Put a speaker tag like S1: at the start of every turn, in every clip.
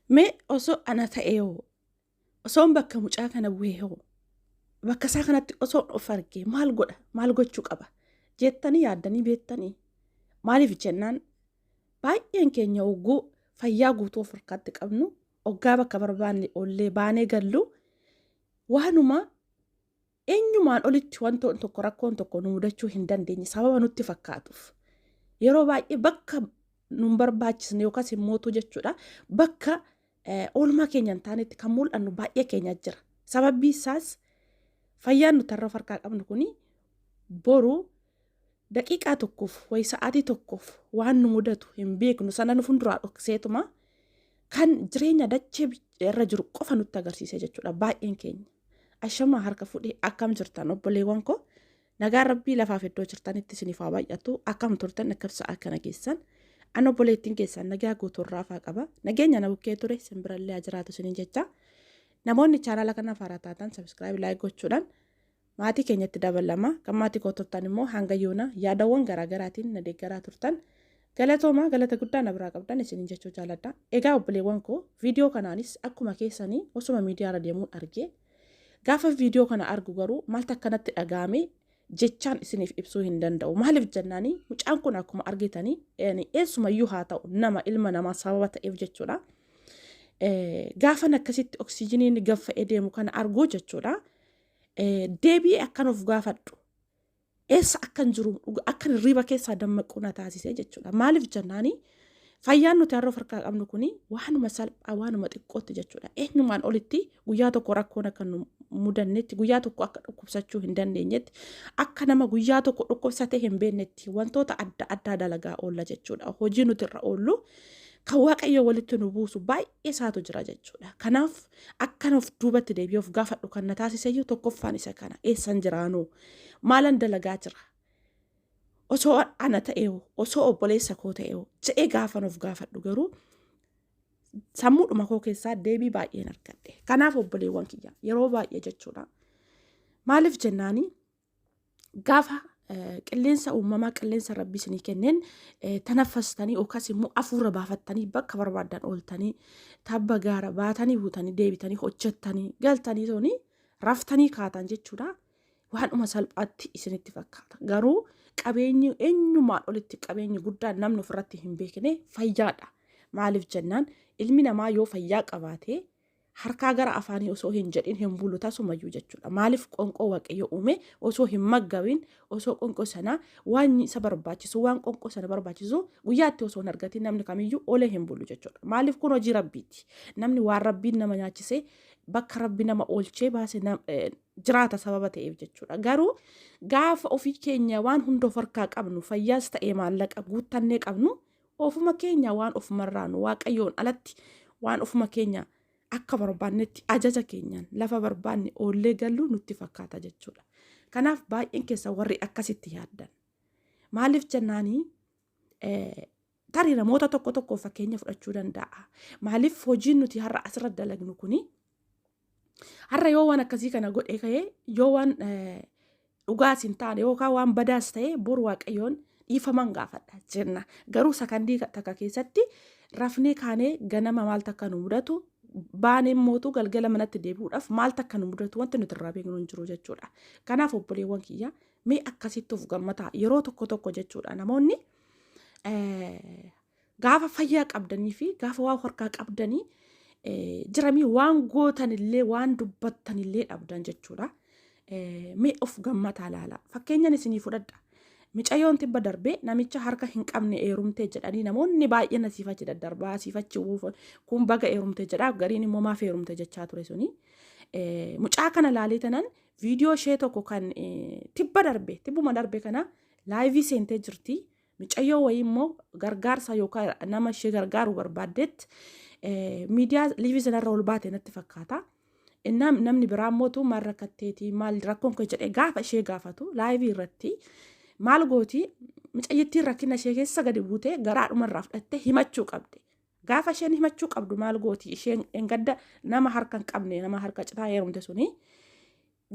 S1: Mee osoo ana ta'ee hoo, osoon bakka mucaa kana bu'ee hoo, bakka isaa kanatti osoon of argee maal godha, maal gochuu qaba jettanii yaaddanii beektanii? Maaliif jennaan, baay'een keenya hogguu fayyaa guutuu of harkaatti qabnu, hoggaa bakka barbaanne oollee baanee gallu, waanuma eenyumaan olitti wantoon tokko, rakkoon tokko nu mudachuu hin dandeenye sababa nutti fakkaatuuf, yeroo baay'ee bakka nun barbaachisne yookaas immootu jechuudha, bakka oolmaa keenya hin taanetti kan mul'annu baay'ee keenya jira. Sababbii isaas fayyaan nuti har'a of harkaa qabnu kuni boru daqiiqaa tokkoof wayi sa'aatii tokkoof waan nu mudatu hin beeknu. Sana nu fuulduraa dhokseetuma kan jireenya dachee irra jiru qofa nutti agarsiise jechuudha baay'een keenya. Ashamaa, harka fuudhee, akkam jirtan obboleewwan koo? Nagaan Rabbii lafaaf iddoo jirtanitti isiniif haa baay'atu. Akkam turtan? Akkam sa'a kana keessan? An obboleettiin keessan nagaa guutuurraa faa qaba. Nageenya na bukkee ture simbirallee haa jiraatu isiniin jecha. Namoonni chaanaala kanaaf haaraa taatan subscribe, like gochuudhaan maatii keenyatti dabalama. Kan maatii koo turtan immoo hanga yoona yaadawwan garaagaraatiin na deeggaraa turtan. Galatoomaa, galata guddaa na biraa qabdan isiniin jechuu jaaladha. Egaa obboleewwan koo, viidiyoo kanaanis akkuma keessanii osuma miidiyaarra deemuun argee, gaafa viidiyoo kana argu garuu maaltu akkanatti dhaga'ame jechaan isiniif ibsuu hin danda'u. Maaliif jennaani, mucaan kun akkuma argitanii eessumayyuu haa ta'u nama ilma namaa sababa ta'eef jechuudha. Gaafan akkasitti oksiijiniin gaffa'ee deemu kana arguu jechuudha. Deebi'ee akkan of gaafadhu, eessa akkan jiru, akkan hirriiba keessaa dammaquu na taasisee jechuudha. Maaliif jennaani, fayyaan nuti har'a of harkaa qabnu kuni waanuma salphaa, waanuma xiqqootti jechuudha. Eenyumaan olitti guyyaa tokko rakkoon akka nu mudannetti, guyyaa tokko akka dhukkubsachuu hin dandeenyetti, akka nama guyyaa tokko dhukkubsatee hin beeknetti wantoota adda addaa dalagaa oolla jechuudha. Hojii nuti irra oollu kan Waaqayyo walitti nu buusu baay'ee isaatu jira jechuudha. Kanaaf akkan of duubatti deebi'ee of gaafadhu kan na taasiseyyuu tokkoffaan isa kana. Eessan jiraanuu? Maalan dalagaa jira? Osoo ana ta'eeho, osoo obboleessa koo ta'eeho jedhee gaafan of gaafadhu garuu sammuudhuma koo keessaa deebii baay'een argadhe. Kanaaf obboleewwan kiyya, yeroo baay'ee jechuudha. Maaliif jennaani, gaafa qilleensa uumamaa, qilleensa Rabbi isinii kenneen tanaffastanii yookaas immoo afuura baafattanii, bakka barbaaddan ooltanii, tabba gaara baatanii buutanii, deebitanii hojjettanii galtanii, tooni raftanii kaatan jechuudha. Waanuma salphaatti isinitti fakkaata. Garuu qabeenyi eenyumaan olitti qabeenyi guddaan namni ofirratti hin beekne fayyaadha. Maaliif jennaan, ilmi namaa yoo fayyaa qabaate harkaa gara afaanii osoo hin jedhin hin bulu tasumayyuu jechuudha. Maaliif, qonqoo Waaqayyo uume osoo hin maggabin, osoo qonqoo sana waan isa barbaachisu, waan qonqoo sana barbaachisu guyyaatti osoo hin argatin namni kamiyyuu oolee hin bulu jechuudha. Maaliif, kun hojii Rabbiiti. Namni waan Rabbiin nama nyaachisee, bakka Rabbi nama oolchee baase jiraata sababa ta'eef jechuudha. Garuu gaafa ofii keenya waan hunda of harkaa qabnu, fayyaas ta'ee maallaqa guuttannee qabnu, ofuma keenya waan ofumarraanu Waaqayyoon alatti waan ofuma keenya akka barbaannetti ajaja keenyaan lafa barbaanne oollee gallu nutti fakkaata jechuudha. Kanaaf baay'een keessa warri akkasitti yaaddan. Maaliif jennaanii, tarii namoota tokko tokko fakkeenya fudhachuu danda'a. Maaliif, hojiin nuti har'a asirra dalagnu kuni har'a yoo waan akkasii kana godhee ka'ee, yoo waan dhugaas hin taane yookaan waan badaas ta'e, boru Waaqayyoon dhiifaman gaafadha jenna. Garuu sakandii takka keessatti rafnee kaanee ganama maal takka nu mudatu, baanee mootu galgala manatti deebi'uudhaaf maal takka nu mudatu wanti nuti irraa beeknu hin jiru jechuudha. Kanaaf obboleewwan kiyya, mee akkasitti of gammataa yeroo tokko tokko jechuudha. Namoonni gaafa fayyaa qabdanii fi gaafa waa harkaa qabdanii jiramii waan gootanillee waan dubbattanillee dhabdan jechuudha. Mee of gammataa laala. Fakkeenyan isinii fudhadha. Micayyoon tibba darbee namicha harka hin qabne eerumtee jedhanii namoonni baay'een asiifachi daddarbaa asiifachi kun baga eerumte jedhaa, gariin immoo maaf eerumte jechaa ture suni. Mucaa kana laalee tanan viidiyoo ishee tokko kan tibba darbe, tibbuma darbe kana live seentee jirti. Micayyoo wayii immoo gargaarsa yookaan nama ishee gargaaru barbaaddeetti miidiyaa live sanarra ol baate natti fakkaata. Innaa namni biraa immoo maal rakkatteeti, maal rakkoon kee jedhee gaafa ishee gaafatu live irratti maal gooti micayyittiin? Rakkina ishee keessa gadi buutee garaadhuma irraa fudhattee himachuu qabdi. Gaafa isheen himachuu qabdu maal gooti isheen? Engadda nama harka hin qabne, nama harka citaa heerumte suni,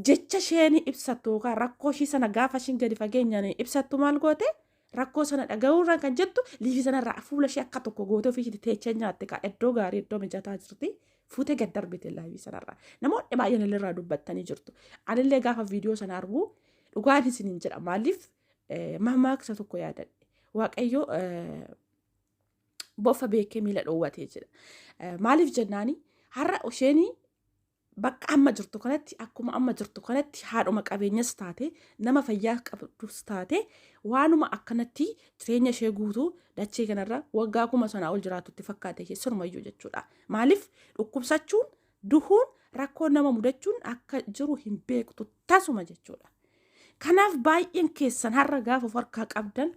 S1: jecha isheen ibsattu yookaan rakkoo ishii sana gaafa isheen gadi fageenyaan ibsattu maal goote? Rakkoo sana dhaga'uurra kan jettu liifii sanarraa fuula ishee akka tokko gootee ofii isheetti teechee nyaatte kaa iddoo gaarii iddoo mijataa jirti. Fuutee gad darbite live sanarraa. Namoonni baay'een illee irraa dubbattanii jirtu. Anillee gaafa viidiyoo sana argu dhugaan isiniin jedha. Maaliif mammaaksa tokko yaadadhe. Waaqayyo bofa beekee miila dhoowwatee jedha. Maaliif jennaani har'a isheen bakka amma jirtu kanatti akkuma amma jirtu kanatti haadhuma qabeenyas taate nama fayyaa qabdus taate waanuma akkanatti jireenya ishee guutuu dachee kanarra waggaa 1000 ol jiraatutti fakkaate ishee sirumayyuu jechuudha. Maaliif dhukkubsachuun duhuun rakkoo nama mudachuun akka jiru hin beektu tasuma jechuudha. Kanaaf baay'een keessan har'a gaafa of harkaa qabdan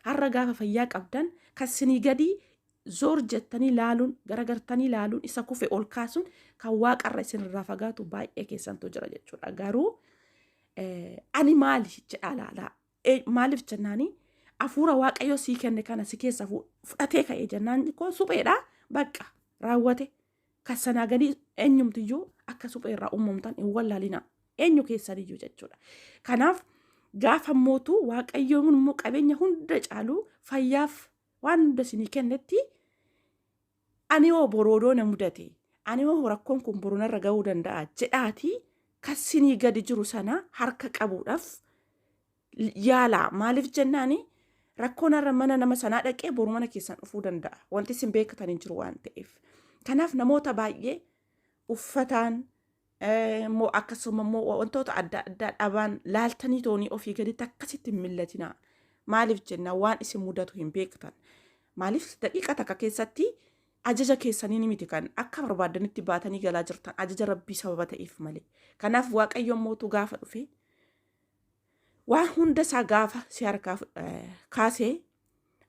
S1: har'a gaafa fayyaa qabdan kan sinii gadii zoor jettanii laaluun garagartanii laaluun isa kufe ol kaasuun kan waaqarra isinirraa fagaatu baay'ee keessantu jira jechuudha. Garuu ani maali jedhaa laalaa. Maaliif jennaani hafuura waaqayyo sii kenne kana si keessa fudhatee ka'e jennaan koo supheedha bakka raawwate. Kan sanaa gadii eenyumtiyyuu akka suphee irraa uumamtan hin wallaalina. Eenyu keessaniyyuu jechuudha. Kanaaf gaafa mootu waaqayyoon immoo qabeenya hunda caalu fayyaaf waan hunda isinii kennetti ani hoo boroodoo na mudate ani hoo rakkoon kun boru narra ga'uu danda'a jedhaatii kan sinii gadi jiru sana harka qabuudhaaf yaalaa. Maaliif jennaani rakkoon har'a mana nama sanaa dhaqee boru mana keessan dhufuu danda'a. Wanti isin beektan hin jiru waan ta'eef. Kanaaf namoota baay'ee uffataan immoo akkasuma immoo wantoota adda addaa dhabaan laaltanii toonii ofii gaditti akkasitti hin millatinaa. Maaliif jenna waan isin mudatu hin beektan. Maaliif daqiiqa takka keessatti ajaja keessanii miti kan akka barbaadanitti baatanii galaa jirtan ajaja rabbii sababa ta'eef malee. Kanaaf waaqayyo mootu gaafa dhufe waan hunda isaa gaafa si harkaa kaasee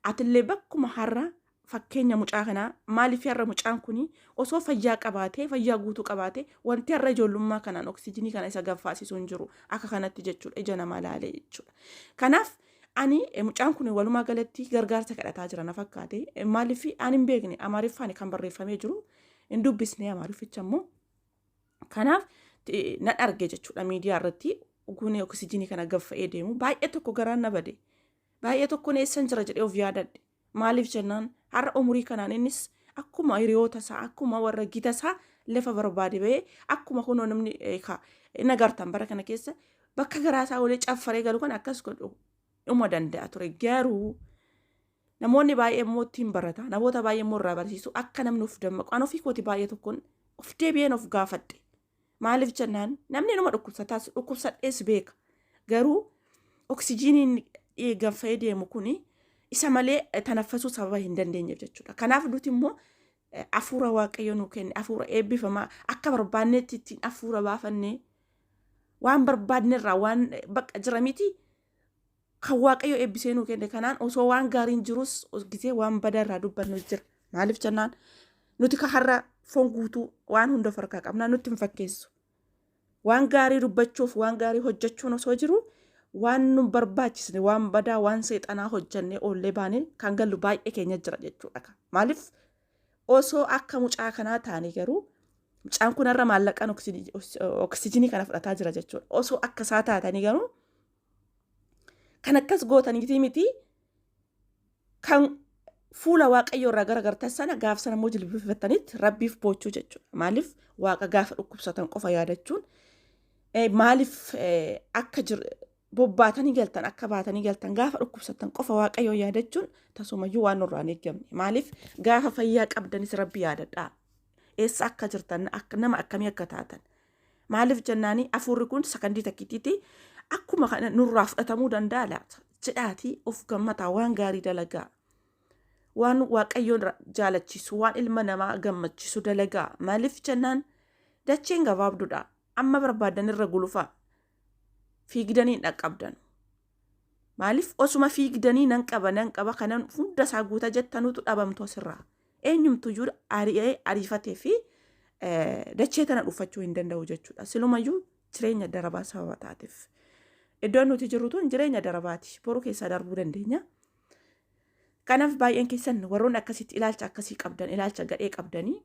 S1: atillee bakkuma har'a fakkeenya mucaa kanaa maaliif har'a mucaan kun osoo fayyaa qabaatee fayyaa guutuu qabaatee wanti har'a ijoollummaa kanaan oksijinii kana isa gaffaasisu hin jiru akka kanatti jechuudha ija namaa laalee jechuudha. Kanaaf ani mucaan kun walumaa galatti gargaarsa kadhataa jira na fakkaate maaliif ani hin beekne amaariffaan kan barreeffamee jiru hin dubbisne amaarifficha immoo. Kanaaf nan arge jechuudha miidiyaa irratti guunee oksijinii kana gaffa'ee deemu baay'ee tokko garaan na bade. Baay'ee tokkoon eessan jira jedhee of yaadadhe. Maaliif jennaan har'a umurii kanaan innis akkuma hiriyoota isaa akkuma warra gita isaa lafa barbaade ba'ee akkuma kunoo namni hin agartan bara kana keessa bakka garaa isaa olee caffaree galu kan akkas godhu dhuma danda'a ture garuu namoonni baay'ee immoo ittiin barata namoota baay'ee immoo irraa barsiisu akka namni of dammaqu an ofii kooti baay'ee tokkoon of deebi'een of gaafadhe. Maaliif jennaan namni numa dhukkubsataas dhukkubsadhees beeka. Garuu oksijiiniin ganfa'ee deemu kuni isa malee tanaffasuu sababa hin dandeenyeef jechuudha. Kanaaf nuti immoo hafuura waaqayyo nuu kenne hafuura eebbifamaa akka barbaannetti ittiin hafuura baafannee waan barbaadnerraa waan bakka jira miti kan waaqayyo eebbisee nuu kenne kanaan osoo waan gaariin jirus gisee waan badaa irraa dubbannu jira. Maaliif jennaan nuti ka har'a foon guutuu waan hunda of harkaa qabnaa nutti hin fakkeessu. Waan gaarii dubbachuuf waan gaarii hojjechuun osoo jiru waan nu barbaachisne waan badaa waan seexanaa hojjannee oollee baanee kan gallu baay'ee keenya jira jechuudha. Maaliif osoo akka mucaa kanaa taane garuu mucaan kun har'a maallaqaan oksijinii kana fudhataa jira jechuudha. Osoo akka isaa taatanii garuu kan akkas gootaniitii miti kan fuula waaqayyoo irraa garagartan sana gaaf sana immoo jilbifattanitti rabbiif boochuu jechuudha. Maaliif waaqa gaafa dhukkubsatan qofa yaadachuun maaliif akka bobbaatanii galtan akka baatanii galtan gaafa dhukkubsatan qofa waaqayyoo yaadachuun tasumayyuu waan nurraa hin eeggamne. Maaliif gaafa fayyaa qabdanis rabbi yaadadhaa. Eessa akka jirtan nama akkamii akka taatan. Maaliif jennaani hafuurri kun sakandii takkittiitti akkuma kana nurraa fudhatamuu danda'a laata jedhaatii of gammataa waan gaarii dalagaa. Waan waaqayyoon jaalachiisu waan ilma namaa gammachiisu dalagaa. Maaliif jennaan dacheen gabaabduudha. Amma barbaadan irra gulufaa. Fiigdanii hin dhaqqabdan. Maaliif osuma fiigdanii nan qaba nan qaba kanan hunda isaa guuta jettanutu dhabamtu asirraa. Eenyumtuyyuu ari'ee ariifatee fi dachee tana dhuffachuu hin danda'u jechuudha. Silumayyuu jireenya darabaa sababa taateef. Iddoon nuti jirru tun jireenya darabaati. Boru keessaa darbuu dandeenya. Kanaaf baay'een keessan warroonni akkasitti ilaalcha akkasii qabdan ilaalcha gadhee qabdanii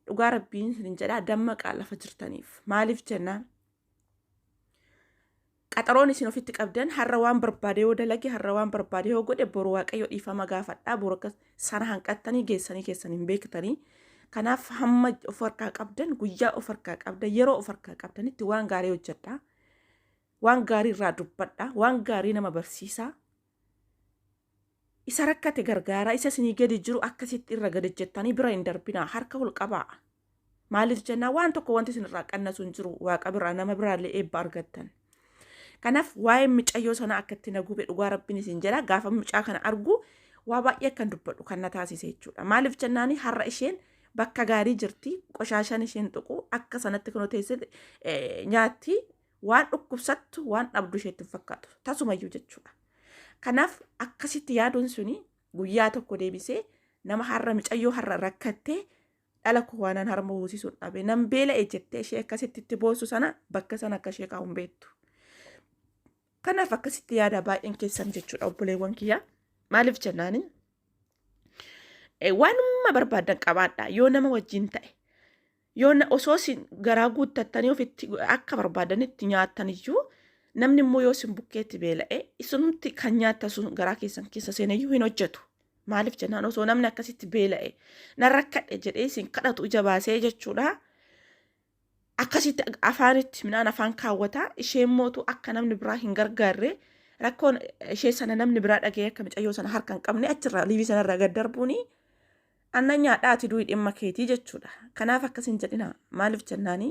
S1: dhugaa rabbiin isin jedhaa dammaqaa lafa jirtaniif. Maaliif jennaan? Qaxaroon isin ofitti qabdan har'a waan barbaade yoo dalage, har'a waan barbaade yoo godhe, boru Waaqayyo dhiifama gaafadhaa, boru akkas sana hanqattanii geessanii keessan hin beektanii. Kanaaf hamma of harkaa qabdan, guyyaa of harkaa qabdan, yeroo of harkaa qabdanitti waan gaarii hojjedhaa. Waan gaarii irraa dubbadhaa. Waan gaarii nama barsiisaa. Isa rakkate gargaaraa, isa isinii gadi jiru akkasitti irra gadi jettanii bira hin darbinaa, harka ol qabaa. Maaliif jennaa, waan tokko wanti isin irraa qannasu hin jiru, Waaqa biraa nama biraallee eebba argattan. Kanaaf waa'ee micayyoo sana akka itti na gube, dhugaa Rabbiin isin jedha, gaafa mucaa kana argu waa baay'ee akkan dubbadhu kan na taasise jechuudha. Maaliif jennaani, har'a isheen bakka gaarii jirti, qoshaashaan isheen tuqu, akka sanatti kunoo teessee nyaatti, waan dhukkubsattu waan dhabdu isheetti hin fakkaatu tasumayyuu jechuudha. Kanaaf akkasitti yaaduun suni guyyaa tokko deebisee nama har'a micayyoo har'a rakkattee, dhala koo waanan harma hoosisuun dhabe, nan beela'e jettee ishee akkasitti itti boossu sana bakka sana akka ishee kaa'u hin beektu. Kanaaf akkasitti yaada baay'een keessan jechuudha, obboleewwan kiyya. Maaliif jennaani, waanuma barbaadan qabaadha, yoo nama wajjin ta'e, yoo osoo isin garaa guuttattanii ofitti akka barbaadanitti nyaattan iyyuu, namni immoo yoo isin bukkeetti beela'e, isinumti kan nyaattan sun garaa keessan keessa seenayyuu hin hojjetu. Maaliif jennaan, osoo namni akkasitti beela'e, nan rakkadhe jedhee isin kadhatu ija baasee jechuudha. Akkasitti afaanitti midhaan afaan kaawwataa, isheen mootu akka namni biraa hin gargaarre, rakkoon ishee sana namni biraa dhaga'ee akka micayyoo sana harka hin qabne, achirraa liivii sanarraa gad darbuuni annan nyaadhaati du'i dhimma keetii jechuudha. Kanaaf akkas hin jedhina. Maaliif jennaani,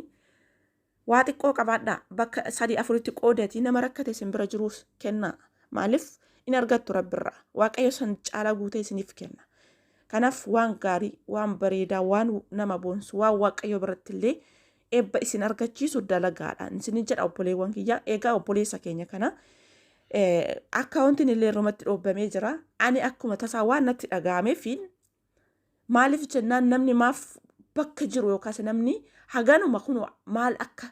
S1: waa xiqqoo qabaadhaa, bakka sadii afuritti qoodatii nama rakkate isin bira jiruuf kennaa. Maaliif, in argattu Rabbirraa. Waaqayyo san caalaa guutee isiniif kenna. Kanaaf waan gaarii, waan bareedaa, waan nama boonsu, waan Waaqayyo biratti illee eebba isin argachiisu dalagaadha. Isin jedha, obboleewwan kiyya. Egaa obboleessa keenya kana akkaawuntiin illee irrumatti dhoobbamee jira. Ani akkuma tasaa waan natti dhaga'ameefiin, maaliif jennaan, namni maaf bakka jiru yookaas namni haganuma kun maal akka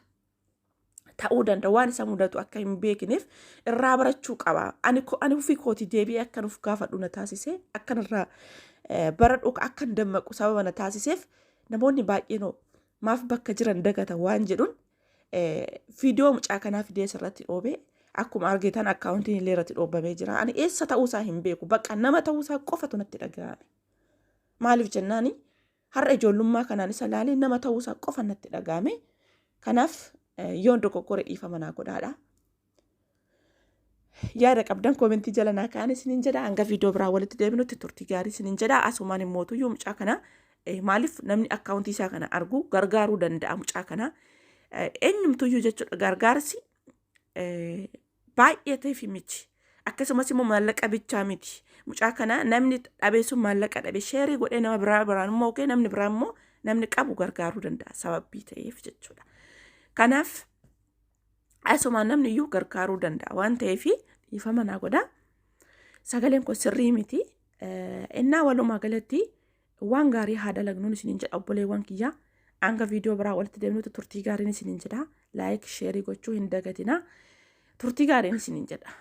S1: ta'uu danda'a, waan isa mudatu akka hin beekneef irraa barachuu qaba. Ani ofii kooti deebi'ee akka nuuf gaafadhu na taasise, akkan irraa baradhu, akkan dammaqu sababa na taasiseef, namoonni baay'een maaf bakka jiran dagata waan jedhuun viidiyoo mucaa kanaa fidee asirratti dhoobee, akkuma argitan akkaawuntiin illee irratti dhoobamee jira. Ani eessa ta'uusaa hin beeku. Bakka nama ta'uusaa qofatu natti dhaga'ame. Maaliif jennaani, har'a ijoollummaa kanaan isa laalee nama ta'uusaa qofa natti dhaga'ame. Kanaaf yoon dogoggore dhiifama naa godhaadha. Yaada qabdan koomentii jala naa ka'an isiniin jedha. Hanga viidiyoo biraa walitti deebinutti turtii gaarii isiniin jedha. Asumaan immootuyyuu mucaa kana, maaliif, namni akkaawuntii isaa kana argu gargaaruu danda'a mucaa kana. Eenyumtuyyuu jechuudha, gargaarsi baay'ee ta'eef miti. Akkasumas immoo maallaqa bichaa miti. Mucaa kana namni dhabee sun maallaqa dhabe sheerii godhee nama biraa biraan immoo namni biraa immoo namni qabu gargaaruu danda'a sababii ta'eef jechuudha. Kanaaf asumaan namni iyyuu gargaaruu danda'a waan ta'eef dhiifama naa godha. Sagaleen kun sirrii miti. Innaa walumaa galatti waan gaarii haa dalagnuun isiniin jedha, obboleewwan kiyyaa. Hanga viidiyoo biraa walitti deemnutti turtii gaariin isiniin jedha. Like, share gochuu hin dagatinaa. Turtii gaariin isiniin jedha.